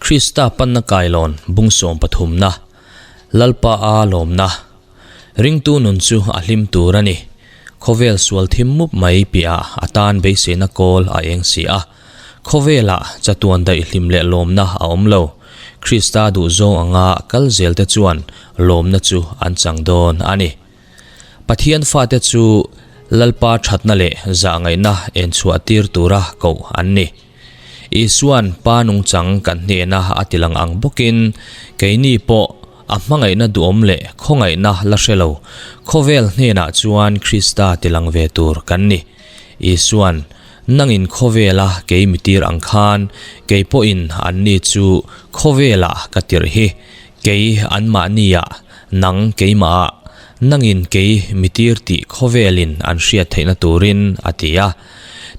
Krista panna kailawn bung sawm pathumna, Lalpa a lawmna, Ringtu nun chu a hlim tur a ni. Khawvel sual thim mup mai piahah a tan beiseina kawl a eng si a. Khawvelah chatuan daihhlim leh lawmna a awm lo. Krista duhzawng anga kal zelte chuan lawmna chu an chang dawn a ni. Pathian fate chu Lalpa thatna leh zahngaihna enchhuah tir tura koh an ni. Isuan Pa nungchang kan hnena a ti lang ang bawkin keini pawh a hmangaihna duhawm leh khawngaihna la hre lo khawvel hnenah chuan Krista ti lang ve tur kan ni. Isuan, Nangin khawvela kei mi tir ang khan kei pawhin anni chu khawvelah ka tirh hi, kei anmahniah, nang keimahah, nangin kei mi tir tih khawvelin an hriat theihna turin, a ti a.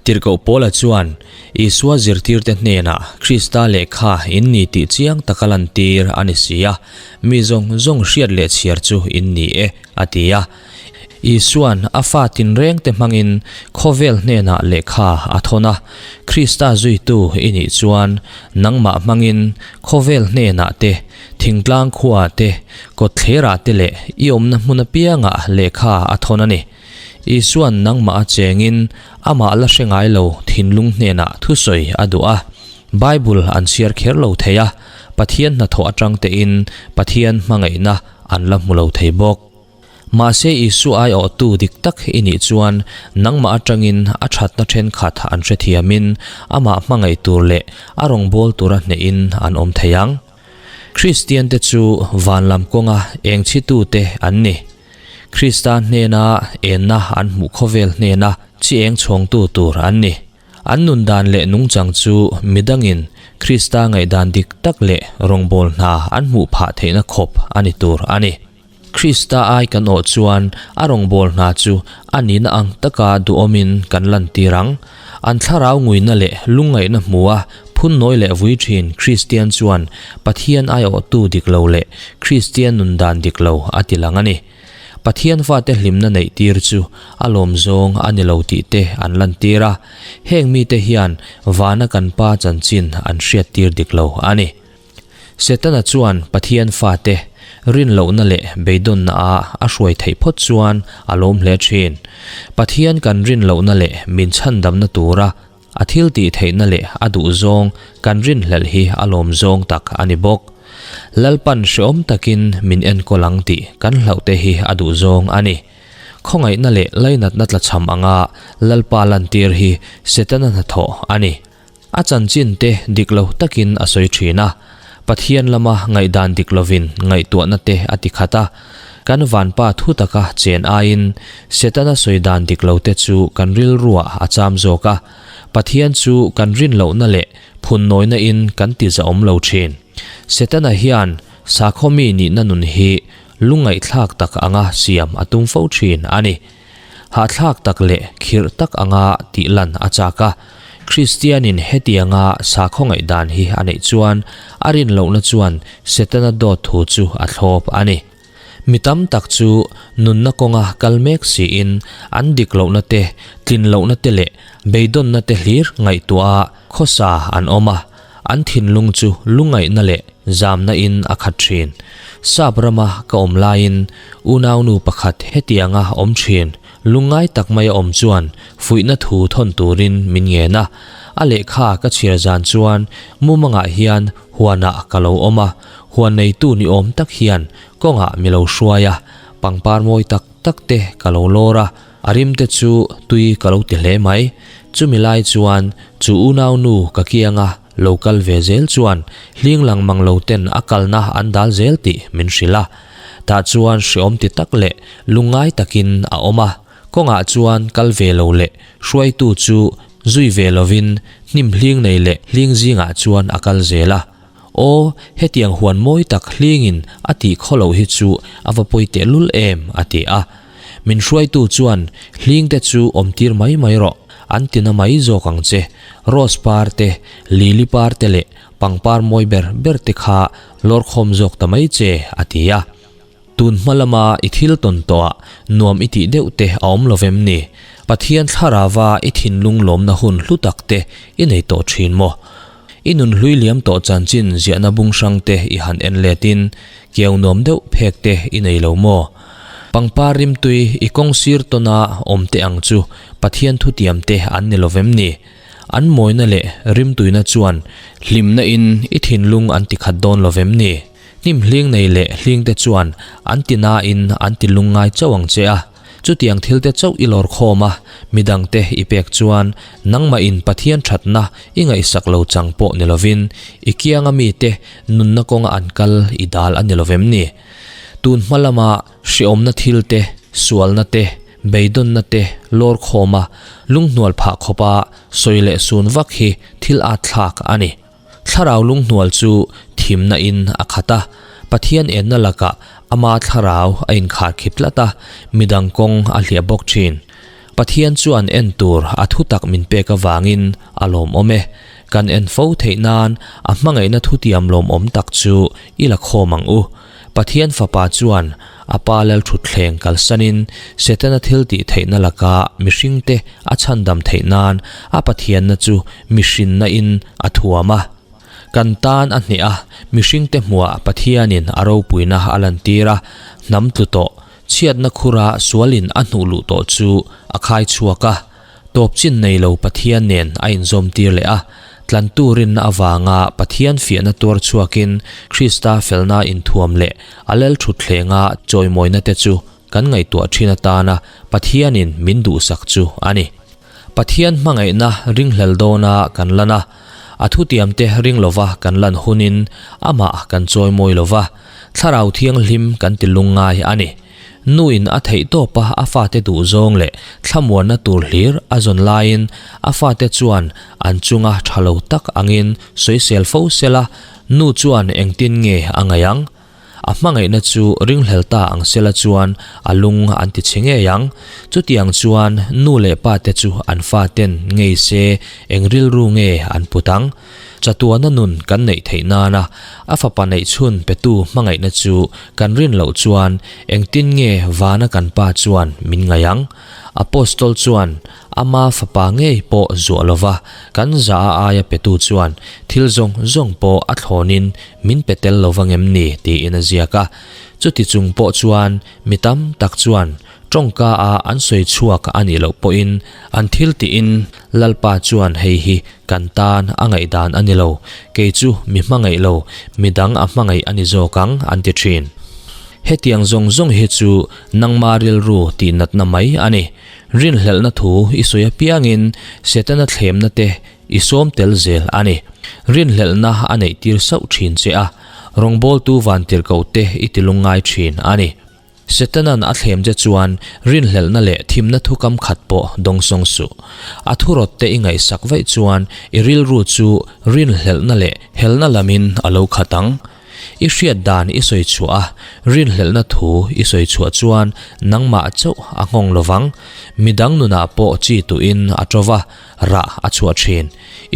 Tirhkoh Paula chuan Isua zirtirte hnenah Krista lehkha in ni tih chiang taka lantir a ni si a, mi zawng zawng hriat leh chhiar chu in ni e, a ti a. Isuan a fa tinrengte hmangin khawvel hnenah lehkha a thawn a, Krista zuitu i nih chuan nangmah hmangin khawvel hnenah te, thingtlang khuaah te, kawtthlerah te leh i awmna hmun apiangah lehkha a thawn a ni. Isuan nangmah a chengin amah la hre ngai lo thinlung hnenah thusawi a duh a. Bible an chhiar kher lo thei a, Pathian hnathawh atang tein Pathian hmangaihna an la hmu lo thei bawk. Mahse Isua aiawhtu dik tak i nih chuan nangmah atangin a thatna thenkhat an hrethiamin amah hmangaih tur leh a rawngbâwl tura hnehin an awm thei ang. Kristiante chu van lam kawnga eng chhitute an ni. Krista hnena enna an hmuh khawvel hnena chi eng chhawngtu tur an ni. An nun dan leh nungchang chu midangin Krista ngaihdan dik tak leh rawngbâwl hna an hmuh phah theihna khawp a ni tur a ni. Krista ai kan awh chuan a rawngbâwl hna chu a nihna ang taka duhawmin kan lantir ang. An thlarau nguina leh lungngaihna hmua phunnawi leh vui thin Kristian chuan Pathian aiawhtu dik lo leh Kristian nun dan dik lo a ti lang a ni. Pathian fate hlimna neih tir chu a lawm zawng a ni lo tih te an lantir a, heng mite hian vana kan Pa chanchin an hriat tir dik lo a ni. Setana chuan Pathian fate rin lohna leh beidawnna ah a hruai theih phawt chuan a lawm hle thin. Pathian kan rin lohna leh min chhandamna tura a thil tih theihna leh a duh zawng kan rinhlelh hi a lawm zawng tak a ni bawk. Lalpan hreawm takin min enkawl ang tih kan hlauhte hi a duh zawng a ni. Khawngaihna leh lainatna tlachham anga Lalpa lantir hi Setana hnathawh a ni. A chanchin te dik lo takin a sawi thin a, Pathian lama ngaihdan dik lovin ngaihtuahna te a ti khat a. Kan vanpa thu taka chen aiin Setana sawi dan dik lo te chu kan rilruah a cham zawk a, Pathian chu kan rin lohna leh phunnawina in kan ti zahawm lo thin. Setana hian sakhaw mi nihna nun hi lungngaihthlak tak anga siam a tum fo thin a ni. Hahthlak tak leh khirh tak anga tih lan a chak a, Kristianin hetianga sakhaw ngaihdan hi a neih chuan a rin lohna chuan Setana dawt thu chu a thlawp a ni. Mi tam tak chu nunna kawnga kal mek siin an dik lohna te, tlin lohna te leh beidawnna te hlir ngaihtuah a khawsa an awm a, an thinlung chu lungaihna leh zamna in a khat thin. Sap rama ka awm laiin unaunu pakhat hetianga awm thin lungngai tak mai a awm chuan fuihna thu thawn turin min ngen a. A lehkha ka chhiar zan chuan mumangah hian huanah ka lo awm a, huan neitu ni awm tak hian kawngah mi lo hruai a, pangpar mawi tak tak te ka lo lawr a, A rim te chu tui ka lo ti hle mai. Chumi lai chuan chu unaunu ka kianga lo kal ve zel chuan hling lang mang lo ten a kalna an dal zel tih min hrilh a. Tah chuan hreawm ti tak leh lungngai takin a awm a. Kawngah chuan kal ve lo leh hruaitu chu zui ve lovin hnim hling nei leh hling zingah chuan a kal zel a. Aw, hetiang huan mawi tak hlingin a tih khaw loh hi chu a va pawi tehlul em, a ti a. Min hruaitu chuan, Hlingte chu awmtir mai mai rawh, an ti na mai zawk ang che. Rose par te, lily par te leh pangpar mawi ber ber te kha lawrkhawm zawk ta mai che, a ti a. Tun hma lama i thil tawn tawhah nuam i tih deuh te a awm lo vem ni? Pathian thlarava i thinlung lawmna hun hlu tak te i nei tawh thin maw? I nun hlui liam tawh chanchin ziahna bung hrang te i han en letin kiau nuam deuh phek te i nei lo maw? Pangpar rimtui i kawng sir tawna awm te ang chu Pathian thutiam te an ni lo vem ni? An mawina leh rimtuina chuan hlimna in i thinlung an tikhat dawn lo vem ni? Hnim hling nei leh hling te chuan an ti nain an ti lungngai chauh ang che a. Chutiang thil te chauh i lawr khawm a, midang te i pek chuan nangmah in Pathian thatna i ngaihsak lo chang pawh ni lovin i kianga mite nunna kawnga an kal i dal a ni lovem ni? Tun hma lama hreawmna thil te, sualna te, beidawnna te lawr khawm a, lunghnual phah khawpa sawi leh sun vak hi thil at thlak a ni. Thlarau lunghnual chu thimna in a khat a, Pathian enna lakah ama thlarau a inkharkhip tlat a, midang kawng a hliah bawk thin. Pathian chuan en tur a thutak min pek avangin a lawmawm e. Kan en fo theih nan a hmangaihna thutiam lawmawm tak chu i la khawm ang u. Pathian Fapa chuan a Pa Lalthutthleng kalsanin Setana thil tih theihna laka mihringte a chhandam theih nan a Pathianna chu mihrinna in a thuam a. Kan tan a hneh a, mihringte hmuah Pathianin a ropuina a lantir a, hnam tlu tawh, chhiatna khura sualin a hnuh luh tawh chu a khai chhuak a. Tawp chin nei lo Pathian nen a inzawm tir leh a, tlantu rinna avanga Pathian fiahna tuar chhuakin Krista felna inthuam leh a lalthutthlengah chawimawina te chu kan ngaihtuah thin atana Pathianin min duhsak chu a ni. Pathian hmangaihna ringhlel dawna kan lan a, a thutiamte ring lova kan lan hunin amah kan chawimawi lova, Thlarau Thianghlim kan ti lungngai a ni. Nuin a theih tawpa a fate duhzawng leh thlamuanna tur hlir a zawn laiin a fate chuan an chunga tha lo tak angin sawisel fo sela, nu chuan engtin nge a ngaih ang? A hmangaihna chu ringhlel ta ang sela chuan a lung an ti chhe ngei ang. Chutiang chuan nu leh pate chu an faten ngei se eng rilru nge an put ang? Chatuana nun kan neih theih nana a fapa neih chhun petu hmangaihna chu kan rin loh chuan engtin nge vana kan Pa chuan min ngaih ang? Apostol chuan ama fapa ngei pawh zuah lova kan za a aia petu chuan thil zawng zawng pawh a thlawnin min pe tel lova ngem ni tiin a ziak a. Chuti chung pawh chuan mi tam tak chuan Tawngka a an sawi chhuak a nih loh pawhin an thil tiin Lalpa chuan hei hi kan tan a ngaihdan a ni lo, kei chu mi hmangaih lo, mi dang a hmangaih a ni zawk ang an ti thin. Hetiang zawng zawng hi chu nangma rilru tih natna mai a ni. Rinhlelhna thu i sawi apiangin Setana thlemna te i sawm tel zel a ni. Rinhlelhna a neih tir sauh thin che a, rawngbawltu vantirhkoh te i ti lungngai thin a ni. Setanan a thlem che chuan rinhlelhna leh thimna thukam khat pawh dawngsawng suh. A thurawt te i ngaihsak vaih chuan i rilru chu rinhlelhna leh helna lamin a lo khat ang. I hriat dan i sawi chhuah a, rinhlelhna thu i sawi chhuah chuan nangmah chauh a nghawng lovang. Midang nunah pawh chi tuhin a ṭo va, rah a chhuah thin.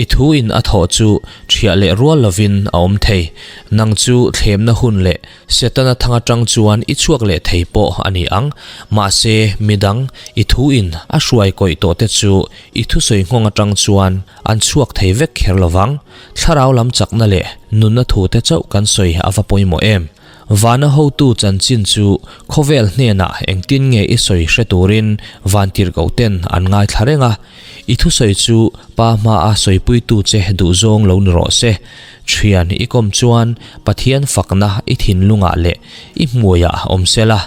I thu in a thawh chu thiah leh rual lovin a awm thei. Nang chu thlemna hun leh Setana thang atang chuan i chhuak leh thei pawh a ni ang. Mahse, midang i thu in a hruai kawih tawh te chu i thusawi nghawng atang chuan an chhuak thei vek kher lovang. Thlarau lam chakna leh nunna thu te chauh kan sawi a va pawimawh em? Vana hotu chanchin chu khawvel hnenah engtin nge i sawi hre turin vantirhkoh ten an ngaithla reng a, i thusawi chu pa hmaa sawipuitu che duhzawng lo ni rawh se. Thian i kawm chuan Pathian fakna i thinlungah leh i hmuiah awm sela,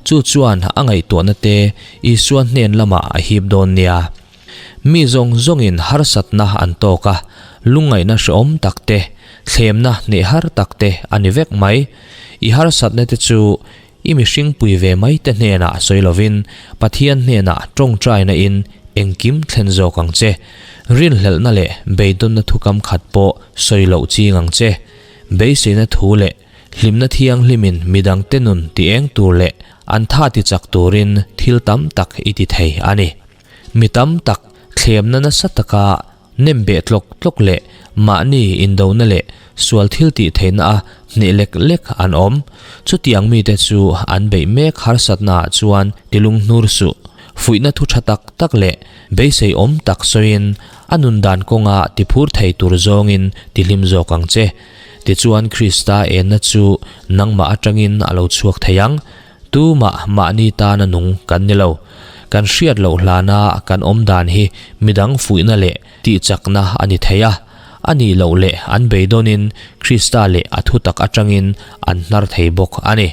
chu chuan a ngaihtuahna te Isua hnen lamah a hip dawn nia. Mi zawng zawngin harsatna an tawk a, lungngaihna hrehawm tak te, thlemna hneh har tak te a ni vek mai. I harsatna te chu i mihring pui ve mai te hnenah sawi lovin Pathian hnenah tawngtaina in engkim thlen zawk ang che. Rinhlelhna leh beidawnna thukam khat pawh sawi loh ching ang che. Beiseina thu leh hlimna thianghlimin midangte nun ti eng tur leh an tha ti chak turin thil tam tak i ti thei a ni. Mi tam tak thlemna nasa taka nem beh tlawk tlawk leh mahni indona leh sual thil tih theihna a hneh lek lek an awm. Chutiang mite chu an beih mek harsatnaah chuan tilung hnur suh. Fuihna thu tha tak tak leh beisei awm tak sawiin a nun dan kawnga tiphur thei tur zawngin tihlim zawk ang che. Tichuan Krista enna chu nangmah atangin a lo chhuak thei ang. Tumah mahni tana nung kan ni lo. Kan hriat loh hlana kan awm dan hi midang fuihna leh tihchakna a ni thei a. A nih loh leh an beidawnin Krista leh a thutak atangin an hnar thei bawk a ni.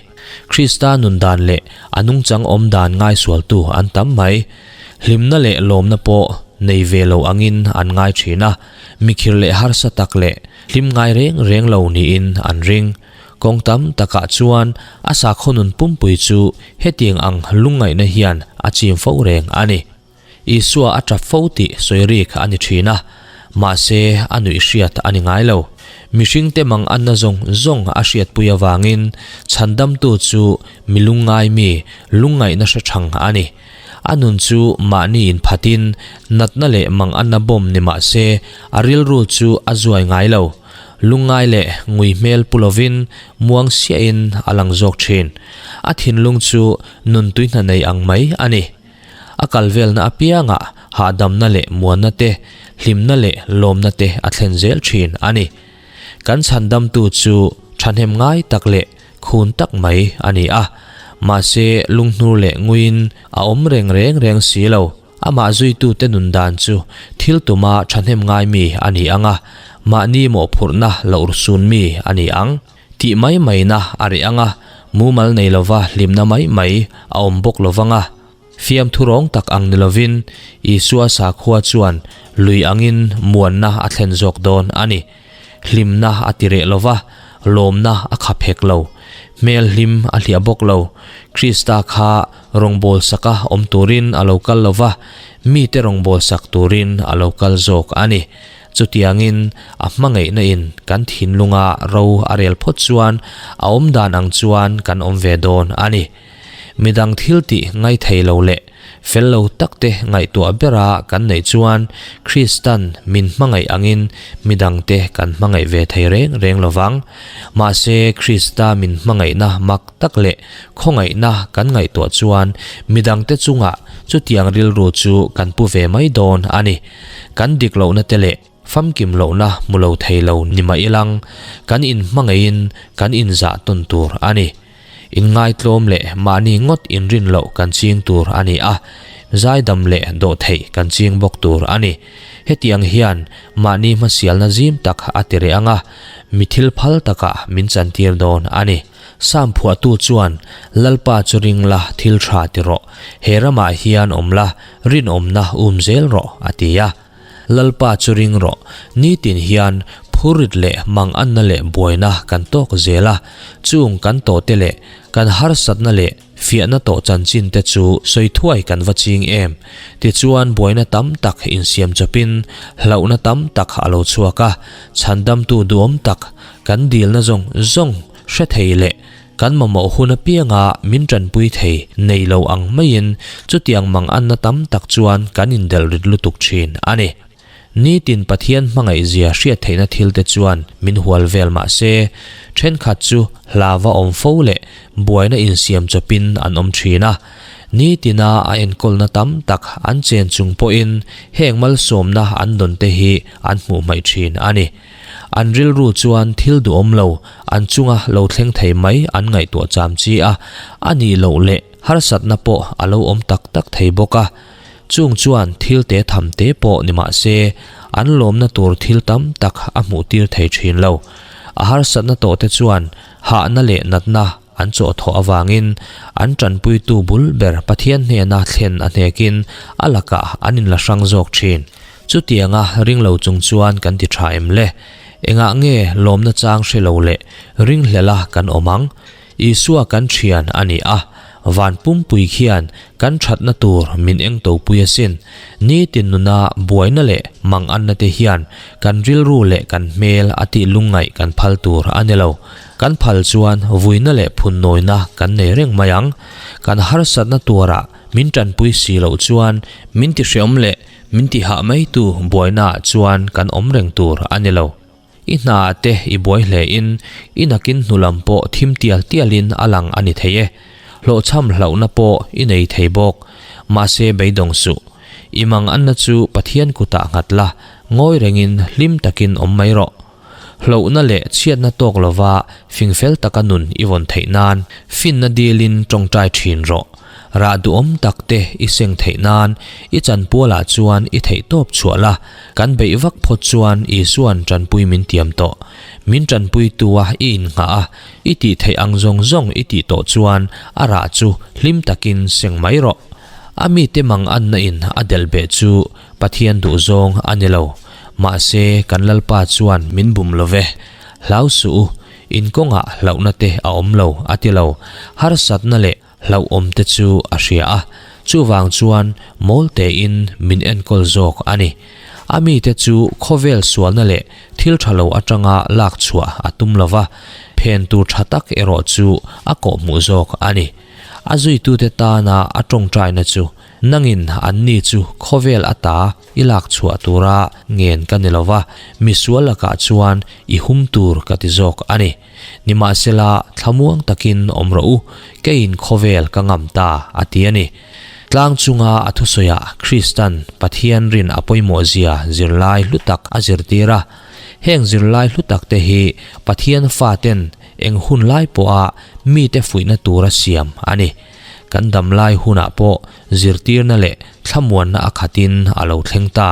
Krista nun dan leh a nungchang awm dan ngaisualtu an tam mai. Hlimna leh lawmna pawh nei ve lo angin an ngai thin a, mikhir leh harsa tak leh hlim ngai reng reng lo niin an ring. Kawng tam takah chuan a sakhaw nun pumpui chu hetiang ang lungngaihna hian a chim fo reng a ni. Isua a tap fo tih sawi rik a ni thin a, mahse a nuih hriat a ni ngai lo. Mihringte mang anna zawng zawng a hriatpui avangin chhandamtu chu mi lungngai mi lungngaihna hre thang a ni. A nun chu mahni inphatin natna leh mang anna bawm ni mah se a rilru chu a zuai ngai lo. Lungngai leh ngui hmel pu lovin muang siahin a lang zawk thin. A thinlung chu nun tuihna nei ang mai a ni. A kal velna apiangah hahdamna leh muanna te, hlimna leh lawmna te a thlen zel thin a ni. Kan chhandamtu chu thahnem ngai tak leh khun tak mai a ni a, mahse lunghnur leh nguiin a awm reng reng reng si lo. Amah zuitute nun dan chu thil tuma thahnem ngai mi a ni ang a, mahni mawhphurhna la urhsun mi a ni ang. Tih mai maina a reh ang a, mumal nei lova hlimna mai mai a awm bawk lo vang a. Fiamthu rawng tak ang ni lovin Isua sakhua chuan lui angin muanna a thlen zawk dawn a ni. Hlimna a ti reh lo va, lawmna a khap hek lo. Hmel hlim a hliah bawk lo. Krista kha rawngbâwl saka awm turin a lo kal lo va, mite rawngbâwl sak turin a lo kal zawk a ni. Chutiangin a hmangaihna in kan thinlunga ro a rel phawt chuan a awm dan ang chuan kan awm ve dawn a ni. Midang thil tih ngaithei lo leh fel lo tak te ngaihtuah bera kan neih chuan Kristan min hmangaih angin midangte kan hmangaih ve thei reng reng lo vang. Mahse Krista min hmangaihna mak tak leh khawngaihna kan ngaihtuah chuan midangte chungah chutiang rilru chu kan pu ve mai dawn a ni. Kan dik lohna te leh famkim lohna hmu lo thei lo ni mah ilang, kan inhmangaihin kan inzah tawn tur a ni. Inngaitlawm leh mahni ngawt inrin loh kan ching tur a ni a, zaidam leh dawhtheih kan ching bawk tur a ni. Hetiang hian mahni hmasialna zim tak a ti reh ang a, mi thil phal takah min chantir dawn a ni. Sam phuahtu chuan, Lalpa chu ring la, thil tha ti rawh. He ramah hian awm la, rinawmna um zel rawh, a ti a. Lalpa chu ring rawh, nitin hian phurrit leh manganna leh buaina kan tawk zel a, chung kan tawhte leh kan harsatna leh fiahna tawh chanchin te chu sawi thuai kan va ching em? Tichuan buaina tam tak insiam chawpin hlauhna tam tak a lo chhuak a, chhandamtu duhawm tak kan dilna zawng zawng hre thei leh kan mamawh hun apianga min tanpui thei nei lo ang maiin chutiang manganna tam tak chuan kan indelh rit lutuk thin a ni. Nitin Pathian hmangaihzia hriat theihna thil te chuan min hual vel mah se, thenkhat chu hlava awm fo leh buaina insiam chawpin an awm thin a. Nitina a enkawlna tam tak an chen chung pawhin heng malsawmna an dawn te hi an hmuh hmaih thin a ni. An rilru chuan thil duhawm lo an chunga lo thleng thei mai an ngaihtuah cham chi a, a nih loh leh harsatna pawh a lo awm tak tak thei bawk a. Chung chuan thil te tham te pawh ni mah se, an lawmna tur thil tam tak a hmuh tir thei thin lo. A harsatna tawh te chuan hahna leh natna an chawhthawh avangin an tanpuitu bul ber Pathian hnena thlen a hnekin a lakah an inla hrang zawk thin. Chutianga ring lo chung chuan kan ti tha em le? Engah nge lawmna chang hre lo leh ringhlela kan awm ang? Isua kan thian a ni a, van pumpui khian kan thatna tur min eng topui asin. Nitin nuna buaina leh manganna te hian kan rilru leh kan hmel a tih lungngaih kan phal tur a ni lo. Kan phal chuan vuina leh phunnawina kan nei reng mai ang. Kan harsatna tuarah min tanpui si loh chuan min tihreawm leh min tihah mai tu buainaah chuan kan awm reng tur a ni lo. I hna te i buai hle in i nakin hnu lam pawh thim tial tial in a lang a ni thei e. Hlawhchham hlauhna pawh i nei thei bawk. Mahse beidawng suh. I mang anna chu Pathian kutah nghat la, ngawi rengin hlim takin awm mai rawh. Hlauhna leh chhiatna tawk lova fingfel taka nun i vawn theih nan finna dilin tawngtai thin rawh. Rah duhawm tak te i seng theih nan i chanpualah chuan i theihtawp chhuah la, kan beih vak phawt chuan Isua'n tanpui min tiam tawh. Min tanpuitu a i innghah a, i tih theih ang zawng zawng i tih tawh chuan a rah chu hlim takin seng mai rawh. A mite mang anna in a delh beh chu Pathian duhzawng a ni lo. Mahse kan Lalpa chuan min bum lo ve. Hlau suh u, in kawngah hlauhna te a awm lo a ti lo. Harsatna leh hlauhawm te chu a hria a, chuvang chuan mawl tein min enkawl zawk a ni. A mite chu khawvel sualna leh thil tha lo atanga lak chhuah a tum lo va, phen tur tha tak erawh chu a kawhhmuh zawk a ni. A zuitute tana a tawngtaina chu nangin anni chu khawvel ata i lak chhuah tura ngen ka ni lo va, misual lakah chuan i hum tur ka ti zawk a ni. Nimahsela, thlamuang takin awm rawh u, keiin khawvel ka ngam ta, a ti a ni. Tlang chunga a thusawiah Kristan Pathian rin a pawimawhzia zirlai hlu tak a zirtir a. Heng zirlai hlu takte hi Pathian faten eng hun lai pawha mite fuihna tura siam a ni. Kan damlai hunah pawh zirtirna leh thlamuanna a khatin a lo thleng ta.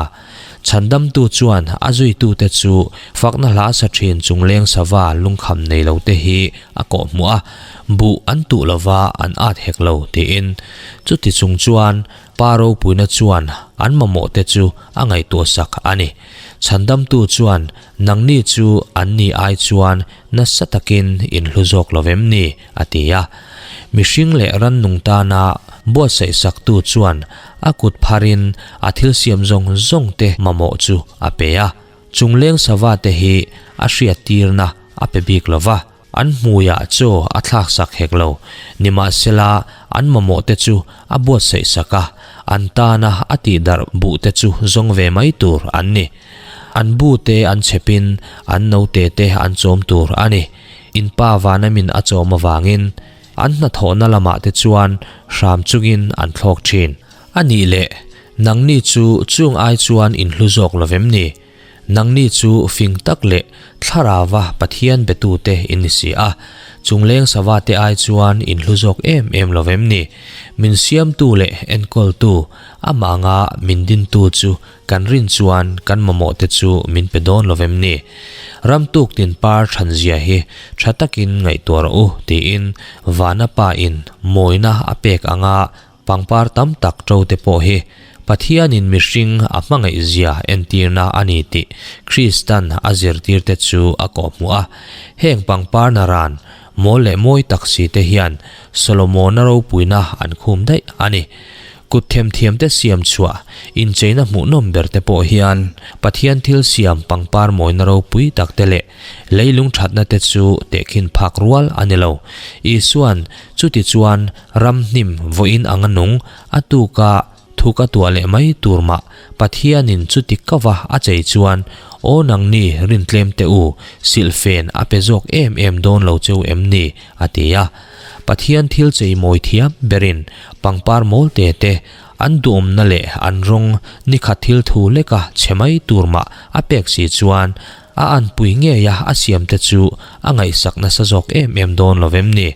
Chhandamtu chuan a zuitute chu fakna hla sa thin chungleng sava lungkham nei lote hi a kawhhmuh a, buh an tuh lova an at hek lo tiin. Chuti chung chuan Pa ropuina chuan an mamawhte chu a ngaihtuahsak a ni. Chhandamtu chuan nangni chu anni ai chuan nasa takin in hlu zawk lo vem ni? a ti a. Mihring leh rannung tana buatsaih saktu chuan a kut pharin a thil siam zawng zawng te mamawh chu a pe a. Chungleng sava te hi a hriattirna a pe bik lo va, an hmuiah chaw a thlaksak hek lo. Nimahsela, an mamawh te chu a buatsaih sak a, an tana a tihdarh buh te chu zawng ve mai tur an ni. An bu te an chhepin an note te an chawm tur a ni. In pa vana min a chawm avangin an hnathawhna lamah te chuan hram chungin an thlawk thin. A nih leh, nangni chu chung ai chuan in hlu zawk lo vem ni? Nangni chu fing tak leh thlarauva Pathian betute in ni si a, chungleng sava te ai chuan in hlu zawk em em lo vem ni? Min siamtu leh enkawltu, amah anga min dintu chu Kan rin chuan kan mamawh te chu min pe dawn lo vem ni? Ram tuk tin par than zia hi tha takin ngaihtuah rawh u tiin Vana pa in mawina a pek anga pangpar tam tak to te pawh hi Pathianin mihring a hmangaih zia entirna a ni tih Kristan a zirtir te chu a kawhhmuh a. Heng pangpar naran mawl leh mawi tak si te hian Solomona ropuina an khum daih a ni. Kut themthiamte siam chhuah incheina hmuhnawm berte pawh hian Pathian thil siam pangpar mawina ropui takte leh leilung thatna te chu tehkhin phak rual a ni lo. Isua'n chuti chuan ram hnim vawiin anga nung a tuka thuk a tuah leh mai tur mah Pathianin chuti kava a chei chuan aw nangni rintlem te u silhfen a pe zawk em em dawn lo cheu em ni a ti a. Pathian thil chei mawi thiam berin pangpar mawl te te an duhawmna leh an rawng nikhat thil thu leka chhe mai tur mah a pek si chuan a anpui ngeia a siam te chu a ngaihsak nasa zawk em em dawn lo vem ni.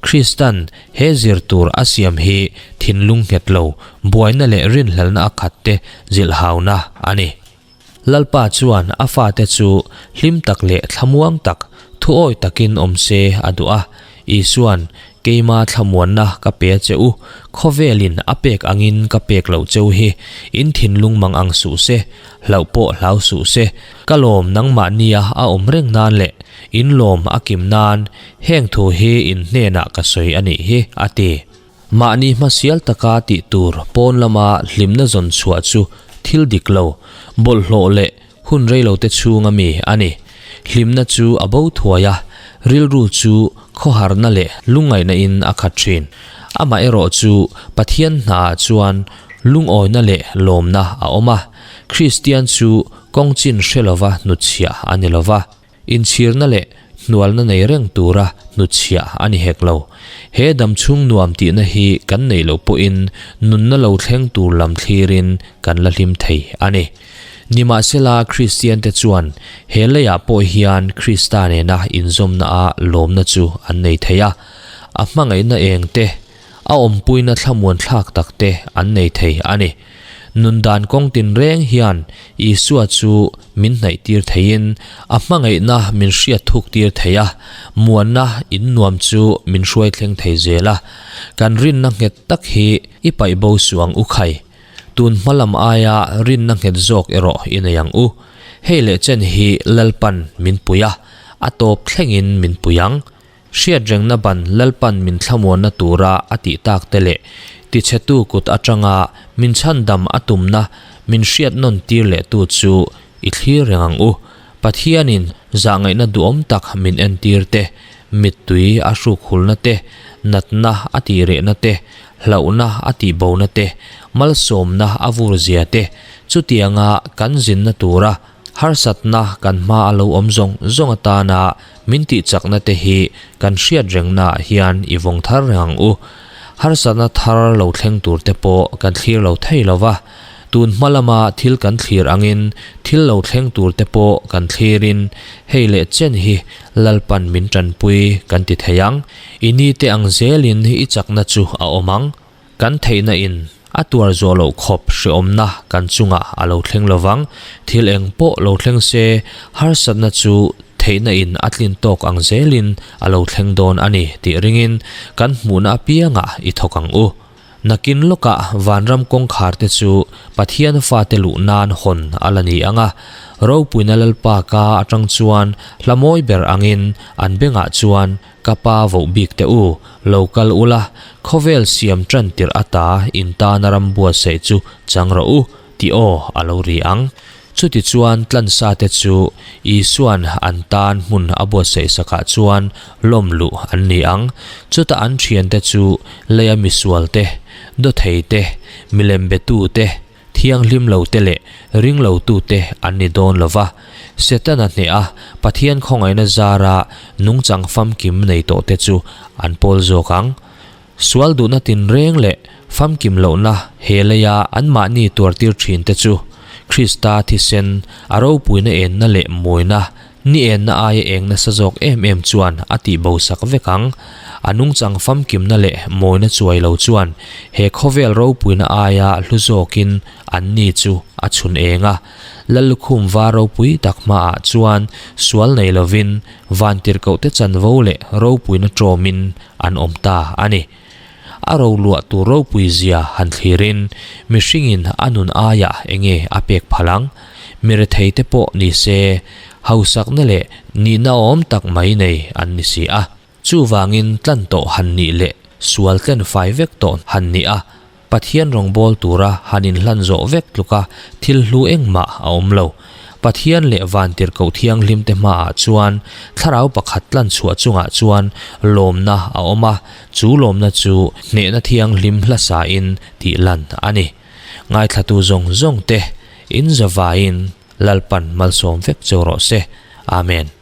Kristan he zir tur a siam hi thinlung nghet lo, buaina leh rinhlelna a khat te zilhhauna a ni. Lalpa chuan a fate chu hlim tak leh thlamuang tak, thuawi takin awm se a duh a. Isua'n, Keima thlamuanna ka pe a che u, khawvelin a pek angin ka pek loh cheu hi, in thinlung mang ang suh se, hlauh pawh hlau suh se, ka lawm nangmahnia a awm reng nan leh in lawm a kim nan, heng thu hi in hnenah ka sawi a nih hi, a ti. Mahni hmasial taka tih tur pawn lama hlimna zawn chhuah chu thil dik lo, bawlhhlawh leh hun reilote chhunga mi a ni. Hlimna chu a bo thuai a, rilru chu khawharna leh lungngaihna in a khat thin. Amaherawh chu Pathian hnaah chuan lungawina leh lawmna a awm a, Kristian chu kawng chin hre lova hnutchhiah a ni lova. Inchhirna leh. Inhnualna nei reng tura hnutchhiah a ni hek lo. He damchhung nuam tihna hi kan neih loh pawhin nunna lo thleng tur lam thlirin kan la hlim thei a ni. Nimahsela Kristiante chuan he leiah pawh hian Krista nena inzawmna-a lawmna chu an nei thei a, a hmangaihna eng te, a awmpuina thlamuan thlak tak te an nei thei a ni. Nun dan kawng tinreng hian Isua chu min hnaih tir theiin a hmangaihna min hriat thuk tir thei a, muanna in nuam chu min hruai thleng thei zel a. Kan rinna nghet tak hi i paih bo suh ang u khai. Tun hma lam aia rinna nghet zawk erawh i nei ang u. Hei leh chen hi Lalpan min pui a, a tawp thlengin min pui ang. Hriatrengna ban Lalpan min thlamuanna tura a tih tak te leh tichhetu kut atanga min chhandam a tumna min hriat nawn tir lehtu chu i thlir reng ang u. Pathianin zahngaihna duhawm tak min entir te, mittui a hruk hulna te, natna a tih rehna te, hlauhna a tih bona te, malsawmna a vur zia te, chutianga kan zinna tura Harsatna kan hma a lo awm zawng zawng atana min tihchakna te hi kan hriat rengnaah hian i vawng thar reng ang u. Harsatna thar lo thleng tur te pawh kan thlir lo thei lo va, tun hma lama thil kan thlir angin thil lo thleng tur te pawh kan thlirin hei leh chen hi Lalpan min tanpui kan ti thei ang. I ni te ang zelin i chakna chu a awm ang. Kan theihna in a tuar zawh loh khawp hreawmna kan chungah a lo thleng lovang. Thil eng pawh lo thleng se, harsatna chu theihna in a tlin tawk ang zelin a lo thleng dawn a ni tih ringin kan hmuhna apiangah i thawk ang u. Nakin lawkah vanram kawngkhar te chu Pathian fate luh nan hawn a la ni ang a, ropuina Lalpa ka atang chuan hla mawi ber angin an bengah chuan Ka pa voh bik teh u, lo kal ula, khawvel siam tan tirh ata in tana ram buatsaih chu chang rawh u, tih aw a lo ri ang. Chuti chuan tlansa te chu Isua'n an tan hmun a buatsaih sakah chuan lawm luh an ni ang. Chutah an thiante chu leia misual te, dawthei te, milem betu te, Thianghlim lote leh ring lotute an ni dawn lo va, Setana hneha Pathian khawngaihna zara nungchang famkim nei tawhte chu an pawl zawk ang. Sual duhna tinreng leh famkim lohna he leia anmahni tuartir thinte chu Krista thisen a ropuina enna leh mawina Ni enna aia eng nasa zawk em em chuan a tih bo sak vek ang. A nungchang famkimna leh mawina chuai lo chuan he khawvel ropuina aia hlu zawkin an ni chu a chhun eng a. Lallukhum var ropui tak hmaah chuan sual nei lovin vantirhkohte chanvo leh ropuina tawmin an awm ta a ni. A roluah tur ropui zia han thlirin mihringin a nun aiah enge a pek phal ang? Mi rethei te pawh ni se, hausakna leh nihna awm tak mai nei an ni si a. Chuvangin tlan tawh han nih leh sual tlen fai vek tawh han nih a, Pathian rawngbâwl tura han inhlan zawh vek tluka thil hlu engmah a awm lo. Pathian leh Vantirhkoh Thianghlimte hmaah chuan thlarau pakhat tlan chhuah chungah chuan lawmna a awm a, chu lawmna chu hnehna thianghlim hlasain tih lan a ni. Ngaithlatu zawng zawngte in zavaiin Lalpan malsawm vek cheu rawh se. Amen.